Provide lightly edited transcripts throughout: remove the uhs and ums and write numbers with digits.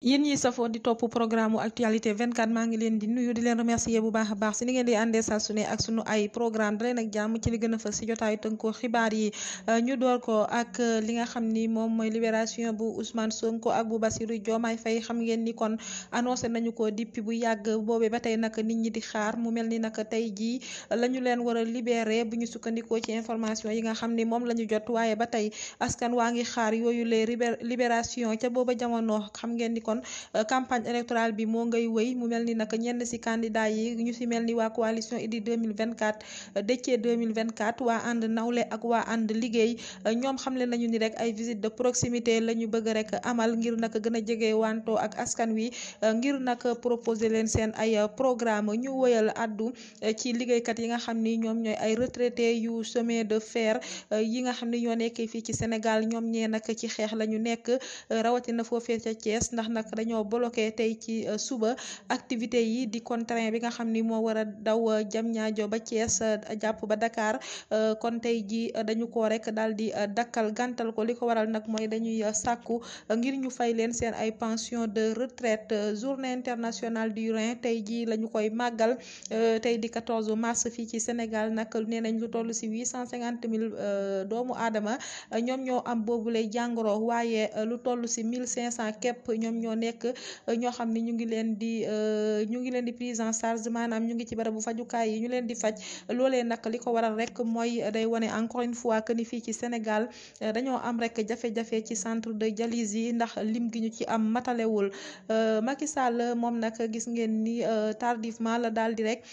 yéen ñi safoo di topp programme mu actualité 24 maa ngi leen di nuyu di leen remercier bu baax a baax si ni ngeen di àndee saa su ne ak sunu ay programme dalee nag jàmm ci li gën a fës si jotaayu tënkoo xibaar yi ñu door ko ak li nga xam ni moom mooy libération bu Ousmane Sonko ak bu Bassirou Diomaye Faye xam ngeen ni kon annoncé nañu ko depuis bu yàgg boobee ba tey nag nit ñi di xaar mu mel ni nag tey jii la ñu leen war a libéré bu ñu sukkandikoo ci information yi nga xam ni moom la ñu jot waaye ba tey askan waa ngi xaar yooyu les libération ca booba jamono xam ngeen ni kon campagne électorale bi moo ngay wëy mu mel ni nag ñenn ci candidat yi ñu ci mel ni waa coalition Idy 2024 Déthié 2024 waa ànd nawle ak waa ànd liggéey ñoom xamle nañu ni rek ay visite de proximité la ñu bëgg rek amal ngir nag gën a jege wanto ak askan wi ngir nag proposer leen seen ay programme ñu wëyal addu ci liggéeykat yi nga xam ni ñoom ñooy ay retraité yu chemin de fer yi nga xam ni ñoo nekkee fii ci Sénégal ñoom ñee nag ci xeex la ñu nekk rawatina foofee ca Thiès ndax nag dañoo bloqué tey ci suba activité yi di kon train bi nga xam ni moo war a daw Diamniadio ba Thiès jàpp ba Dakar kon tey ji dañu ko rek daal di dakkal gàntal ko li ko waral nag mooy dañuy sàkku ngir ñu fay leen seen ay pension de retraite journée internationale du Rhin tey ji la ñu koy màggal tey di 14 mars fii ci Sénégal nag nee nañ lu toll si 850 000 doomu aadama ñoom ñoo am boobu lay jàngoro waaye lu toll si 1500 képp ñoom ñoo nekk ñoo xam ni ñu ngi leen di prise en charge maanaam ñu ngi ci barabu fajukaay yi ñu leen di faj loolee nag li ko waral rek mooy day wane encore une fois que ni fii ci Sénégal dañoo am rek jafe-jafe ci centre de dialyse yi ndax lim gi ñu ci am matalewul Macky Sall moom nag gis ngeen ni tardivement la daal di rek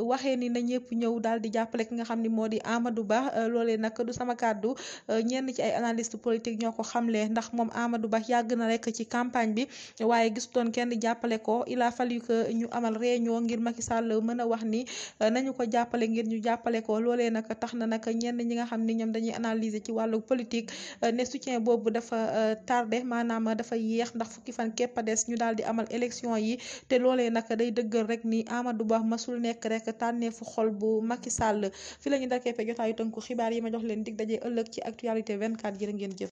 waxee ni na ñëpp ñëw daal di jàppale ki nga xam ni moo di Amadou Ba loolee nag du sama kàddu ñenn ci ay analyste politique ñoo ko xamle ndax moom Amadou Ba yàgg na rek ci campagne bi waaye gisutoon kenn jàppale ko il a fallu que ñu amal réunion ngir Macky Sall mën a wax ni nañu ko jàppale ngir ñu jàppale ko loolee nag tax na nag ñenn ñi nga xam ni ñoom dañuy analyser ci wàllu politique ne soutien boobu dafa tardé maanaam dafa yéex ndax fukki fan képp a des ñu daal di amal élection yi te loolee nag day dëggal rek ni Amadou Ba masul nekk rek tànneefu xol bu Macky Sall fi la ñu dakee fe jotaayu tënku xibaar yi ma jox leen dig daje ëllëg ci actualité 24 jërë ngeen jëf